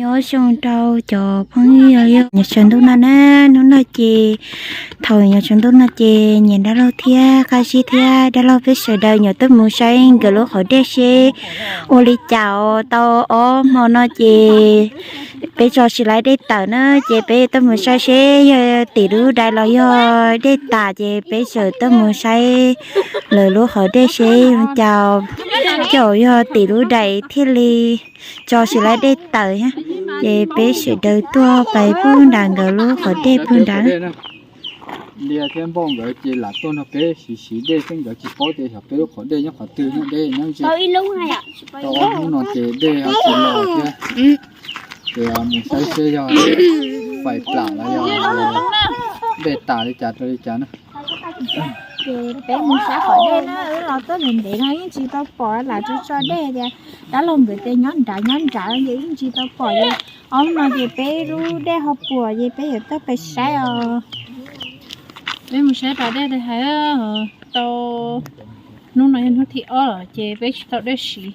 Nyob zoo rau cov phooj ywg, yog nyob tshav ntuj no na, hnub no ces, thaum nyob tshav ntuj no ces niam dab laug thiab qab zib thiab dab laug peb sawv daws nyuam tuaj mus saib nkawd lub qhov dej seb ua li cas os. Tau ob hmo no ces peb tso tsis laib dej tawm na, ces peb tuaj mus saib seb yog tim lub dais los yog dej tas, ces peb tseem tuaj mus saib lawv lub qhov dej seb cas, cas yog tim lub dais thiaj li tso tsis laib dej tawm thiab. Ces peb sawv daws tuaj pais pug nram nkawd lub qhov dej pug nrad. Liaj thiab Npauj nkawd ces lam tuaj nrog peb siv siv dej xwb, nkawd tsis paub tias xyov peb lub qhov dej nyob qhov twg, nyob deb nyob ze. Tau ob hnub no ces dej ho tsis los thiab. Ces mus saib seb yog fais plam los yog dej tas li cas rau li cas na. Ces peb mus saib qhov dej na, wb los tuaj ntev ntev no yeej tsis tau pom lam tso tso dej tias, dab laug nkawd tias nyob nrad nyob nrad ces yeej tsis tau pom ces ob hnub no ces peb lub dej ho puas ces peb yuav tuaj pais saib os. Peb mus saib pas dej li hais tau, hnub no yog hnub thib ob lawm ces peb tsis tau dej siv.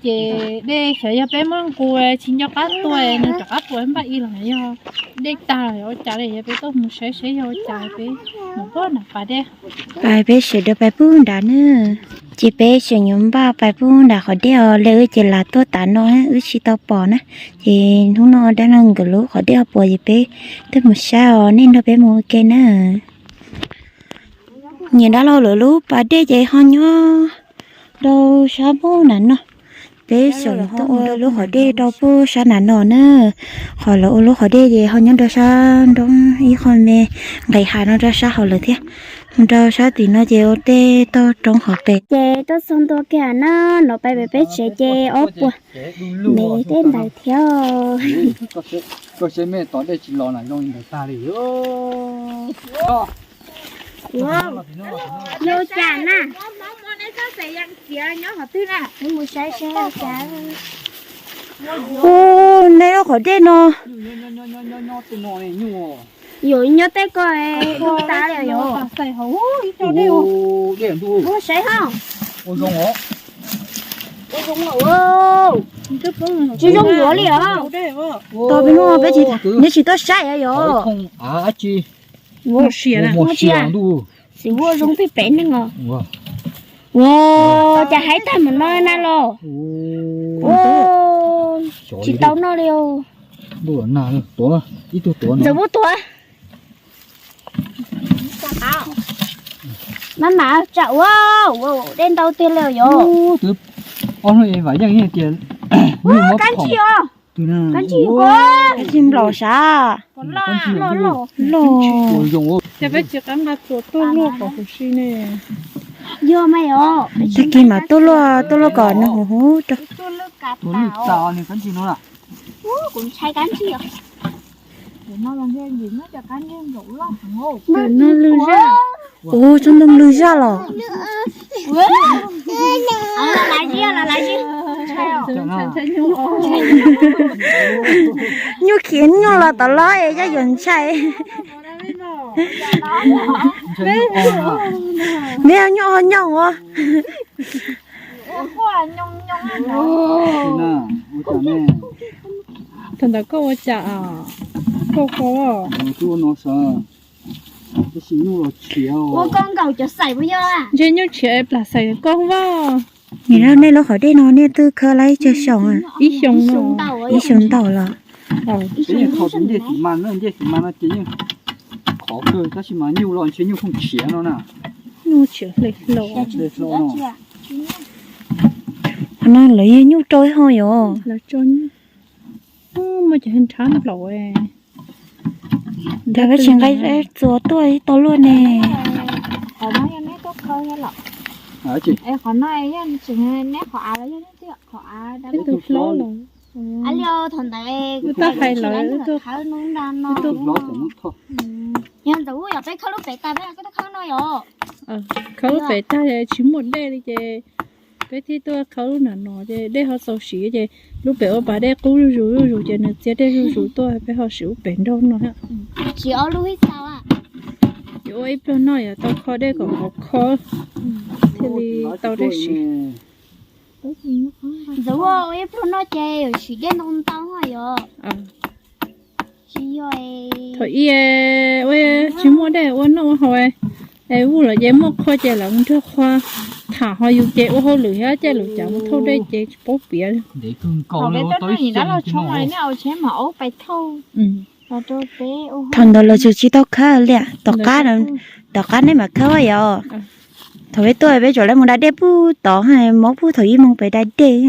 Ces dej xyov yog peb muab nqus tsis nco qab tuaj nws rov qab puas npaj ib los yog dej tag los yog ua cas li, yog peb tuaj mus saib seb yog ua cas peb mus puag nram pas dej. Pais peb sawv daws pais pug nrad na. Ces peb tseem yuav npaj pais pug nram qhov dej os, li wb ces lam tuaj tav no wb tsis tau pom na. Ces hnub no dab laug nkawd lub qhov dej ho puas ces peb tuaj mus saib os, nej nrog peb mus ua ke na. Niam dab laug lawv lub pas dej ces ho nyob rau sab npug nram no. Peb tseem tuaj ua lub qhov dej rau puag sab nram no na. Qhov lawv ua lub qhov dej ces ho nyob rau sab nroo ib qho me nqis hav no rau sab hauv lawm thiab. Mus rau sab tim no ces ua dej toj roob qhov pem. Ces tuaj txog ntua kiag na, no pais pem peb tsev ces ob puas me dej ntawd thiab. Koj saib me tos dej tsis los na zoo li ntawd tag li. Yog cas na? Mus saib saib cas. Ub, nej lub qhov dej no. Yuav nyob tej ko, tas li yog. Mus saib ho. Tsis zoo yuav li os. Tos peb hnub peb tsis, neb tsis tuaj saib yog. Ua sia ntuj. Txiv ua zoo pem pem neeg os. Ua cas haib tag mus no na los. Tsis tau noj li. Ntxawm muab tuav. Maj mam tsam ua, dej ntau tiag li yog. Kab ntsig os. Kab ntsig nplaum sav. Loj. Cas peb tsis qab nqa tuaj luaj kom huv si ne. Yog mas yog. Tag kis mam tuaj luaj, tuaj luaj kom nws huv huv rau. Kuv ntshai kab ntsig. Ub, tsob ntoo lwj zaj los. Nyuj khiav nyuj los tom lawm es yog yuav ntshai. Neb nyuj ho nyooj ua. Thaum ntawd koj ua cas? Koj ua ntshe nyuj tshiav plam xaim koj voj. Nim no nej lub qhov dej no nej twb khawb lawm ib tsag xyoo? Ib xyoo ntau lawm. Ncej xim mas no ces yeej khov kawg tab sis mas nyuj los ntshe nyuj phooj tshiav no na. Nyuj tshiav hle hlo. Qhov no lawv yog nyuj rau ib ho yom. Muaj cov nrhab nplaum. Nrad peb tsis nqa txuas tuaj tau luaj ne. Qhov no yog neb tuaj khawb los? Qhov no yog neb qhov av los yog neb qhov av? Ib tug hlob los. Wb tuaj hais lawv, wb tuaj khawb no. Yog ntawd yog peb khawb lub pem tag peb tuaj khawb no yom. Khawb lub pem tag tsis muaj dej li ces peb thiaj tuaj khawb lub nram no ces dej ho txaus siv ces lub pem ua pas dej qub zuj zus zuj zus ces nws txia dej zuj zus tuaj peb ho siv lub pem nraum no. Tsis ob lub ib txau. Yuav ua ib pluag noj yuav tau kho dej kom khov kho thiaj li tau dej siv. Ntxawm ua ib pluag noj ces yuav siv dej ntau ntau ho yom. Thaum ub ua tsis muaj dej ua noj ua haus, es vuj lawm ces muaj qhua ces lawv mus nrhiav qhua tham, ho yus ces ua hauj lwm thiab caij lwm cav mus thauj dej ces tsis paub piav. Thaum ntawd los tsis tsis tau khawb li, tom qab, tom qab nej mam khawb yom. Thaum peb tuaj peb tsuas lawv mus da dej pub tod, mob pub thaum ib moog peb da dej.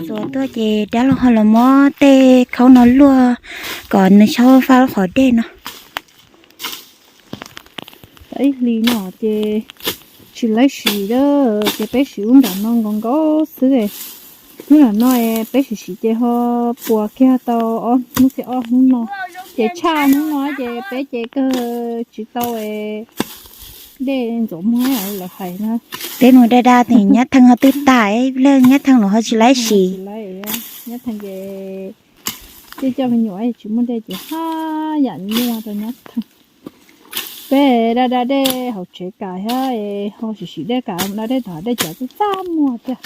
Txuas tuaj ces dab laug ho los muab tej khaub no luaj kom nws txhob faj lub qhov dej no. Tau ib hlis no ces tsis laib siv lawm ces peb siv lub nram no nkaus nkaus xwb. Lub nram no peb siv siv ces ho puas kiag tau ob hnub xwb, ob hnub no ces tshaj hnub no ces peb ces kawg tsis tau dej ntxuav muag lawv hais na. Peb mus da da tes nyab theej ho twb tag, leej nyab theej los ho tsis laib siv. Nyab theej ces tej coj me nyuam tsis muaj dej ces haj yam nyuaj rau nyab theej. Peb da da dej hauv tsev kam thiab, ho siv siv dej kam, da dej tom hav dej cov txaj txaj muag tiag.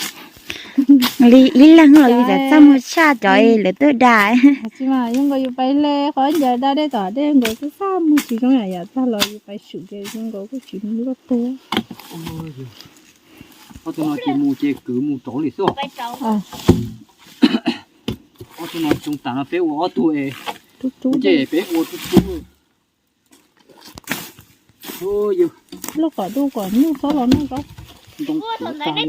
Li ib leeg los yus txaj muag tshaj cov lawv tuaj da. Tsis mas zoo nkaus yus pais hle qhov ncauj da dej tom hav dej nkaus txaj txaj muag, tsis zoo yam yam tag los yus pais swm ces zoo nkaus kuj tsis luaj tuag. Ob tug no ces mus ces kwv mus rauv li xwb. Ob tug no tsoo tas no peb ua ob tug es, ces peb ua tub tub. Lub kom dub kom nyuj txhob los noj zaub. Ntoo kuav tas li.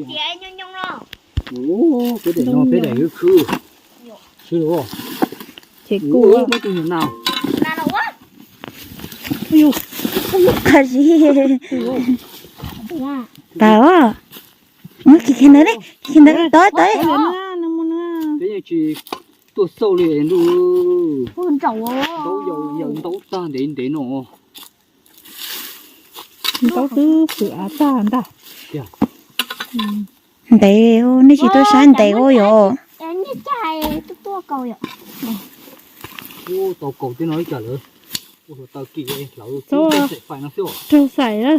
Peb daim no peb daim khwb. Ces kuv muab tus nyuam nau. Qab zib. Tas os. Muab kiag ntawd, kiag ntawd, tod tod. Peb yeej tsis tuaj xauj li ntuj. Ntaub yau yawm ntaub tag ntev ntev no. Ntaub twb pwm av tag ntag. Ntev, nej tsis tuaj saib ntev ua yom. Tau kaus tej no ib cas lawm. Ua hluav taws kis hlawv txhob raug xaim na.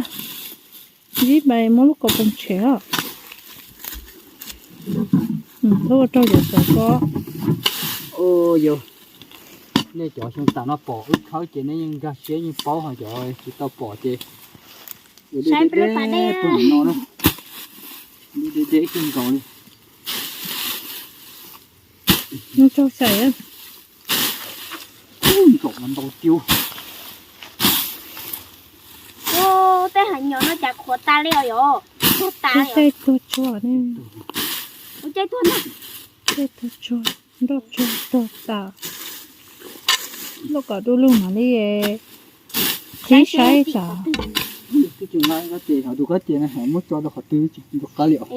Ib pais muab lub kaus poom tshev os. Lub ua raug cov xav ko. Yog nej cov xyoo tas no pom wb khawb ces nej yeej nkag siab yeej paub, ho cov tsis tau pom ces ua deb deb no na. Deb deb kawg nkaus li. Raug xaim. Ntsaum mas ntau tiag. Tej hav nyom no cas qhuav tas li os yom. Caij tuag tsuag ne. Caij tuag tsuag, nroj tsuag rog tas. Lub kom du lug mam li qhib saib tas. Twb tsis nqa kab ces, ho tus kab ces na muab tso rau qhov twg tsis nco qab li os.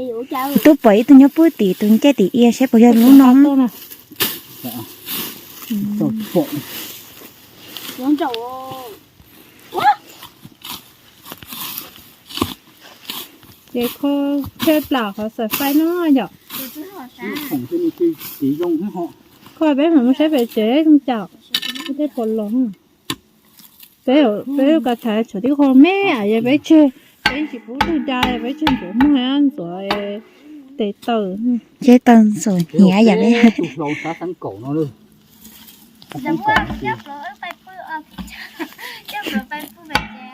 Twb pom ib tug nyob pub tim tus ncej tim ia saib puas yog lub no. Ces kho tseg plam qhov xaim fais no yom. Kho peb mam mus saib pem tsev zoo cas, tej puas los. Peb, peb lub kav tshav tshuav tib qho me, yog peb tseg, peb tsis pub twg da, peb tseg ntxuav muag ntxuav tes taw. Ces taw ntxuav hniav yam li tus hlau sab xeeb kaum no.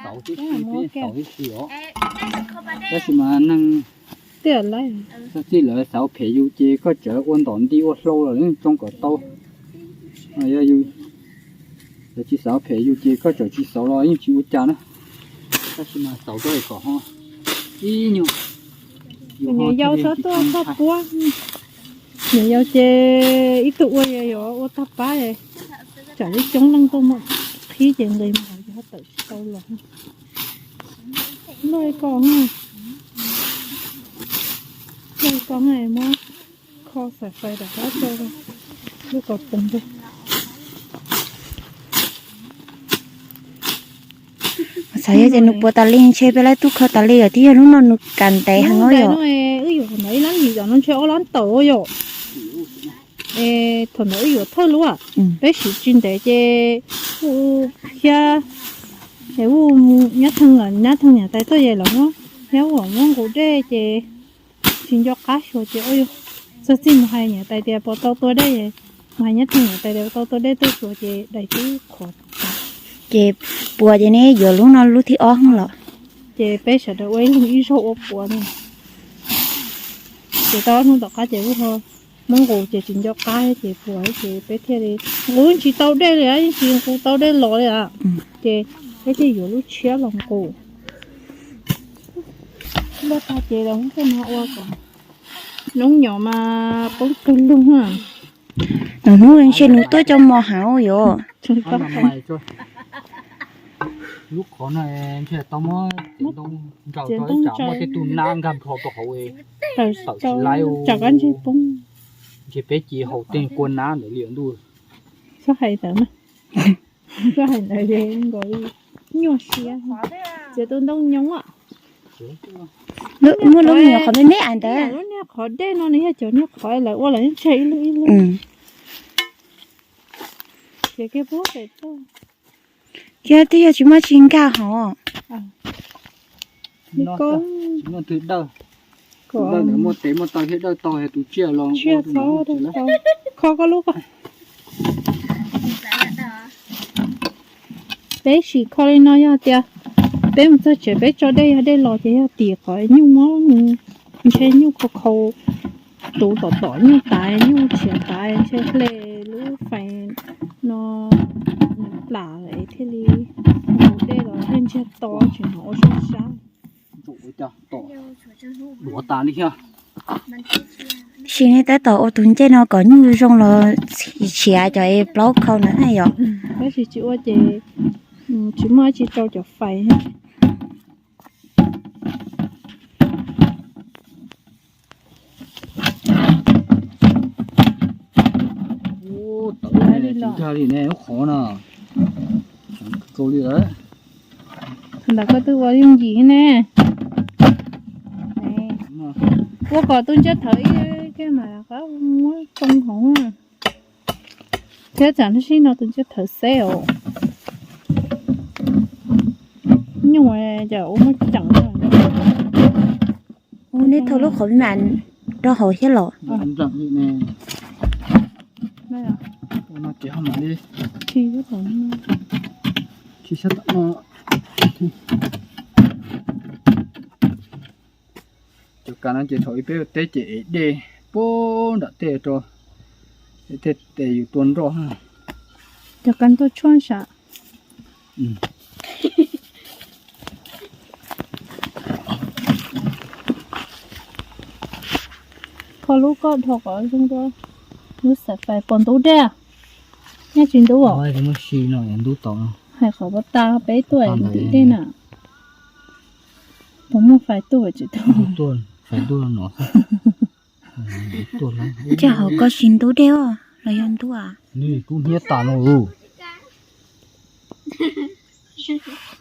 Xauv tib si, peb xauv tib si os. Tab sis mas neeg txog txij lawv xauv phem yus ces koj tseem ua ntom nti ua hlau los yeej tsoo kom tau. Yog yus, lawv tsis xauv phem yus ces koj tseem tsis xauv los yeej tsis ua cas na. Tab sis mas xauv rau kom ho ib nyuag, nyuam yaus txhob tuaj txhob puab. Nyuam yaus ces ib tug ua yuav ua tag pab, tsam li coob leej tuaj mus qhib ces nqis mus hauv ces ho tawm tsis tau los. Loj ko, loj ko, muab kho xaim fais rov qab rau lub kaus poom ntag. Xav yog tias nws puas tas li ntshe peb lawv tub kho tas li os, twb yog lub no nws kam ntev heev os yom. Wb yuav thaum ntawd ib lab lim tom no ntshe ob lab tawm yom. Es thaum ntawd wb yuav thawj lub, peb siv tsis ntev ces kuj thiab, es kuj nyab theej, nyab theej niam tais tuaj ces lawv muab, thiab kuj muab nqus dej ces tsis nco qab xyuas ces txog txij mus hais niam tais tias puas tau tua dej es Mas nyob tij tais tau tuaj dej tuaj tsuas ces daim tib qhuav. Ces puas ces neb yuav lub no lub thib ob los? Ces peb sawv daws ua ib leeg ib zaug ua puas no. Ces tau ob hnub tom qab ces lub ho muab nqus ces tsis nco qab ces puas ces peb thiaj li nqus tsis tau dej li, tsis nqus tau dej los li a. Ces peb thiaj yuav lub tshiab los nqus. Loj tag ces los muab tej no ua kom noob nyom mas poob kawg lug. Nws hnub ntshe nws tuaj coj mos heev yuav. Lub qhov no ntshe tau muab ntsaws rau ib tsam muaj tej tug nab nkag nrho rau hauv, tawm tsis laib. Ntshe peb cia haus tej kua nab ntawd li ntuj. Txhob hais ntawd, txhob hais ntawd nkaus li. Nyuaj siab, txiav tus ntoo nyoos. Muaj lub nyuam qhov me me ntawd. Lub niag qhov dej no nws yog cov niag qhov lawv ua los tseg ib lub ib lub. Ces kiag pub pem tuaj. Kiag twb yog tsis muaj tsis nkag hov. Tsis muaj twg dawj. Tus dawj ntawd muaj tes muaj taw thiab dawj tau, tus tsiaj los ua tus no. Kho koj lub ko. Peb sim kho li no yog tias peb mus txog tsev peb tso dej, yog dej los ces yog tim qhov nyuj mob, ntshe nyuj khau khau, tus tom tom nyuj tas, nyuj tshiav tas, ntshe hle lub fais no plam thiaj li mus dej los thiaj ntsiag to tsis hnov ua sab sab. Duav tas li thiab. Sim neej tab tom ua tus ncej no kom nyuj zoo los tshiav cov plaub khau na yom. Tab sis tsis ua ces tsis muaj dab tsi rau cov fais. Tawv li los nkag li ne, lub qhov no. Tseem kawg li lawm. Ntawm koj twb ua yooj yim ne. Ua kom tus ntsej thawv ib ke mas qab muab tsoo hauv. Thiab tsam neb sib no tus ntsej thawv xeb os. Nyuj cas ua muaj ceem. Ua neb thauj lub qhov me mas rau hauv thiab los? Cov kav no ces thaum ub peb ua teb ces ev dej puag nram tej rau, tej tes yus tua nroj. Cov kav tuaj tshuaj sav. Kho lub koj dhau kom zoo dua. Lub xav fais pom ntub dej. Nyob tsis ntub os. Hais qhov pov tas peb tuaj ntim dej na. Puas muaj fais tuaj tsis tuaj? Fais tuaj no. Ces hauv koj tsis ntub dej os los yog ntub? Nws kub hnyiab tas no.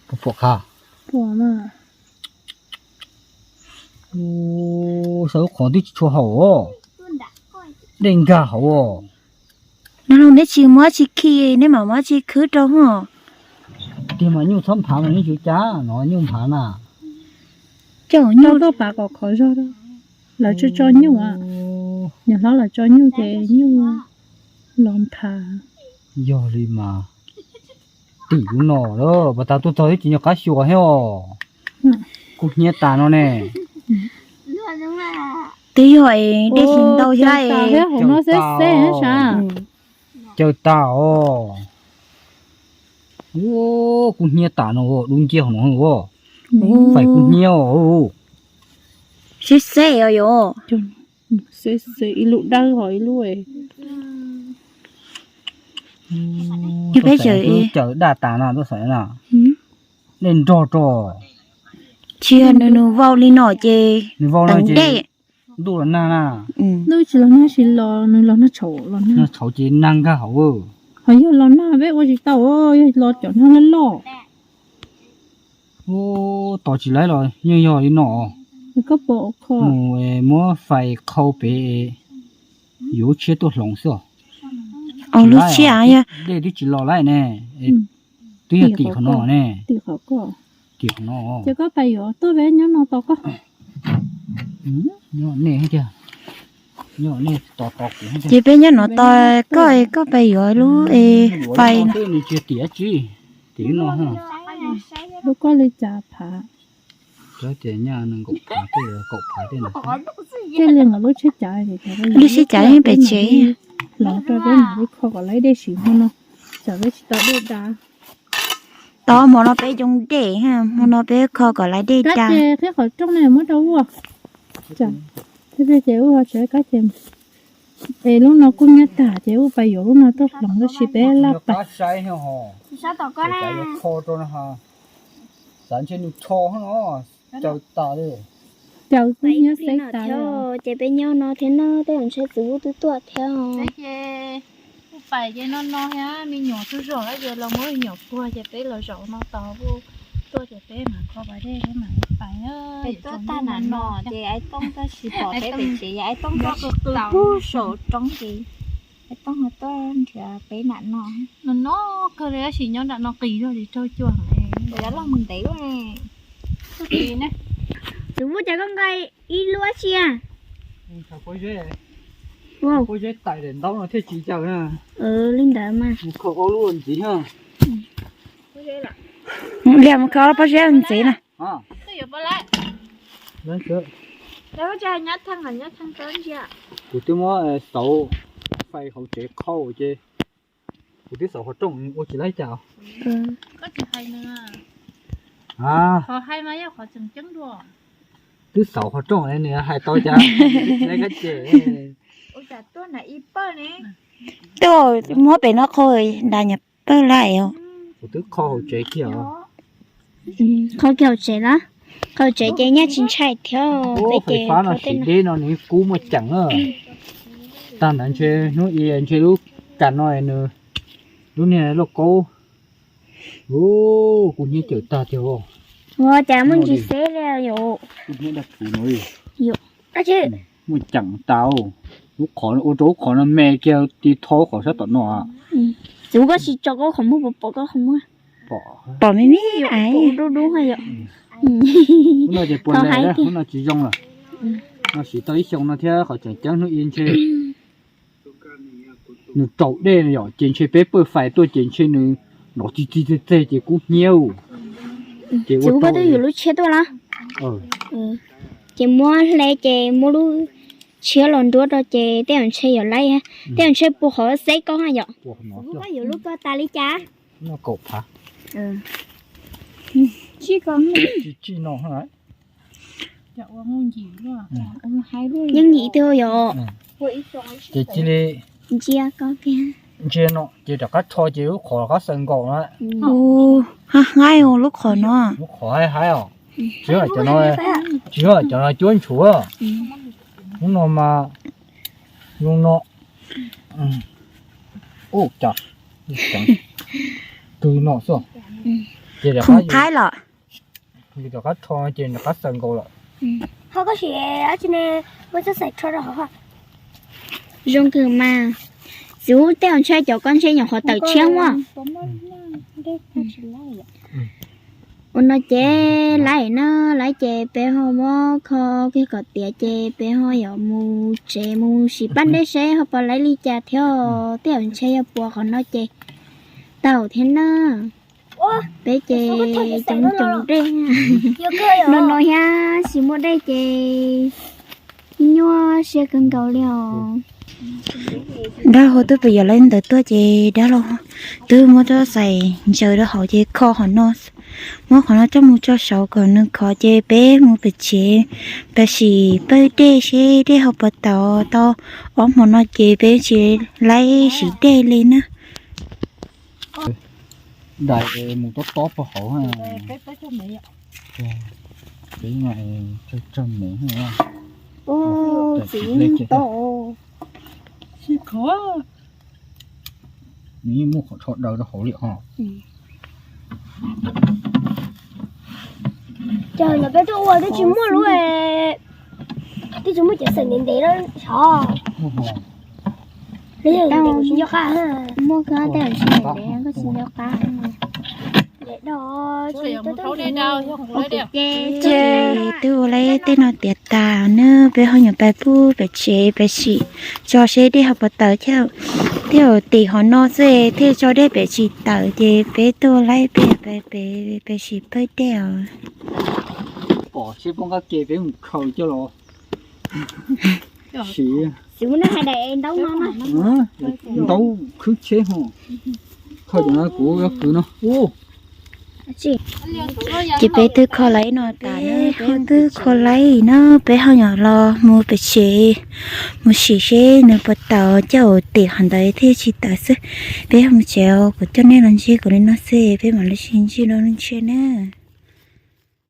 Puas pom qha? Saib lub qhov twb tsis tshua haum os. Dej nkag hauv os. No los neb tsis muab tsis khi, neb mam muab tsis khwb rau hos. Tiag mas nyuj txhob nphav mas nyuj tsis cas no, nyuj nphav na. Coj nyuj tuaj pav kom khov zog. Lawv tso tso nyuj, niam hlob lawv tso nyuj ces nyuj los nphav. Yog li mas. Tim lub no lawm, pas tas tuaj txog twb tsis nco qab xyuas thiab os. Kub hnyiab tas no ne. Twb yog es dej tsis ntau thiab es. Hauv no xeb xeb sav. Caw tas os. Kub hnyiab tas no, dub nciab hauv no. Fais kub hnyiab os. Xeb xeb os yom. Xeb xeb ib lub dawb hos ib lub. Peb caws daj tas no tuaj xav na. Dej nrog rau. Tsis yog nws, nws vau li no ces nws vau no ces ntuj los nag na. Ntuj tsis los nag, tsis los, nws los nag tshauv, los nag tshauv ces nag nkag hauv. Ho yog los nag peb ua tsis tau, yog los cov nag loj loj. Tos tsis laib los yeej yog li no. Koj pom kho. Mus muab fais qhau pem, yuav lub tshiab tuaj hloov xwb. Lub tshiab dej twb tsis los lawm ne. Twb yog tim qhov no ne. Tim qhov no. Ces koj pais yuav tuaj peb nyob no tos koj. Nyob nej tiag. Ces peb nyob no tos koj es koj pais yuav lub es fais no. Lub koj li cas phav? Tej li nkawd lub tsheb cav, lub tsheb cav yeej pem tsev. Los rau peb mam li kho kom lawv dej sim hmo no, tsam peb tsis tau dej da. Tos hmo no peb coob dej, hmo no peb kho kom lawv dej da. Qhib qhov rooj na muab rau ua. Ces ua tsev kab ces, es lub no kuj nyab tag ces ua pais yuav lub no tuaj hloov tab sis peb laj pais. Xav ntshe nws rho no, caws tas li. Caws twb nyab xeb tas li. Ces peb nyob no thiab na, tej zaum ntshe txiv Vub twb tuaj thiab. Kuj pais ces no no thiab, me nyuam tsaug zog ces los muab me nyuam puag ces peb los zaum no tos Vub tuaj ces peb mam kho pas dej peb mam li pais. Peb tuaj tag nram no ces Ais Tooj tab sis pom peb pem tsev, Ais Tooj tuaj qw qw pug saum roob ces Ais Tooj ho tuaj nrhiav peb nram no. No no kawg li tab sis nyob nram no qis zog li raug cua heev. Lawv los mus ntev lawm ne. Txiv Vub, cas koj nqa ib lub dab tsi a? Pob zeb tais daim ntaub no thiaj tsis caws na. Li ntawd mas. Mus kho ob lub ntxiv na. Liam mus kho pob zeb ntxiv na. Kuv twb muab xauv fais hauv tsev khau ces kuv twb xauv qhov rooj ua tsis laib cas. Twb xauv qhov rooj nws hais tau cas, tsis laib kab ces. Twb muab pem no khau nrad nyuam pawg lawm. Kuv twb kho hauv tsev kiag os. Kho kiag hauv tsev na. Kho hauv tsev ces nyaj tsis ntshai thiab. Fais fab no siv deb no nws kub muaj ceem na. Tag ntawd ntshe hnub i ntshe lub kas no nws, lub niag lauj kaub, kuv hnyiab cawm tag tiag. Ua cas muaj ntsis xeb li yom. Muaj ceem tas. Lub qhov ua rau lub qhov no me kiag ti tho lub qhov sab tom no. Txiv Vub, koj sim tso koj qhov muag pom, pom koj qhov muag. Pom me me, dub dub yom. Hnub no ces puas nais, hnub no tsis zoo lawm. No siv tau ib xyoo no thiab qhov tseem ceeb hnub i ntshe nws raus dej yom, ces ntshe peb pawg fais tuaj ces ntshe nws nrov txi txi txeg txeg ces kub hnyiab. Ces ua tau yuav lub tshiab tuaj na. Ces muab hle ces muab lub tshiab los nruab rau ces tej zaum ntshe yuav laib, tej zaum ntshe puas qhov xeb koj yom. Koj yuav lub koj tas li cas? Kaum phav. Yeej yim tiag yom. Ces cia li ntsia koj kiag. Ntsia no ces rov qab rho ces lub qhov rov qab xaws nkaus na. Hab haib lub qhov no. Lub qhov haib haib os. Tsis yog cov no, tsis yog cov no cuab ntshuv. Lub no mas zoo no. Ua cas twg no xwb. Ces rov qab rho ces rov qab xaws nkaus lawm. Ho koj sim dab tsi ne, muab txoj xaim rho rau hauv. Zoo kawg mas. Txiv Vub, tej zaum ntshe cov koj ntshe nyuam qhuav tawm tshiab muaj. Ua no ces laib na, laib ces peb ho muab kho kiag kom tiav ces peb ho yuav mus tsev mus sim paj dej seb ho puas laib li cas thiab. Tej zaum ntshe yog puas qhov no ces tau thiab na. Peb ces coob coob dej. No no thiab tsis muaj dej ces nyuaj siab kawg nkaus li os. Dab laug twb pem yuav laib ntawd tuaj ces dab laug twb muab txoj xaim ntsaws rau hauv ces kho qhov no, muab qhov no coj mus tso saud kom nws khov ces peb mus pem tsev, peb sim pawg dej seb dej ho puas tau. Tau ob hmo no ces peb tsis laib sim dej li na. Dais mus tob tob puag hauv. Peb tsawg me. Nws yeej muaj qhov tsho daws rau hauv li os. Cas peb tuaj ua twb tsis muaj lub, twb tsis muaj cov xaim ntev ntev no xyov. Muaj koj tej tsis ntev koj tsis nco qab. Ces twb ua lawm tej no tiav tas na, peb ho nyuam pais pub pem tsev pem sim tso seb dej ho puas tawm thiab. Tej zaum tim hov no xwb thiaj tso dej pem tsis tawm ces peb tuaj lawm peb pem sim pawg dej os. Pom seb poob qab ke peb mus khaws coj los siv. Ntaub khwb tsheb ho, kho cov no kuv kwv no. Ces peb twb kho lawm no tas na, peb twb kho lawm no, peb ho nyuam los mus pem tsev mus sim seb nws puas tawm. Coj ua tim hov ntawd thiaj tsis tawm xwb. Peb ho mus tsev, kuv coj nej los ntsib kuv li no xwb, peb mam li sib ntsib dua lub ntsiab na.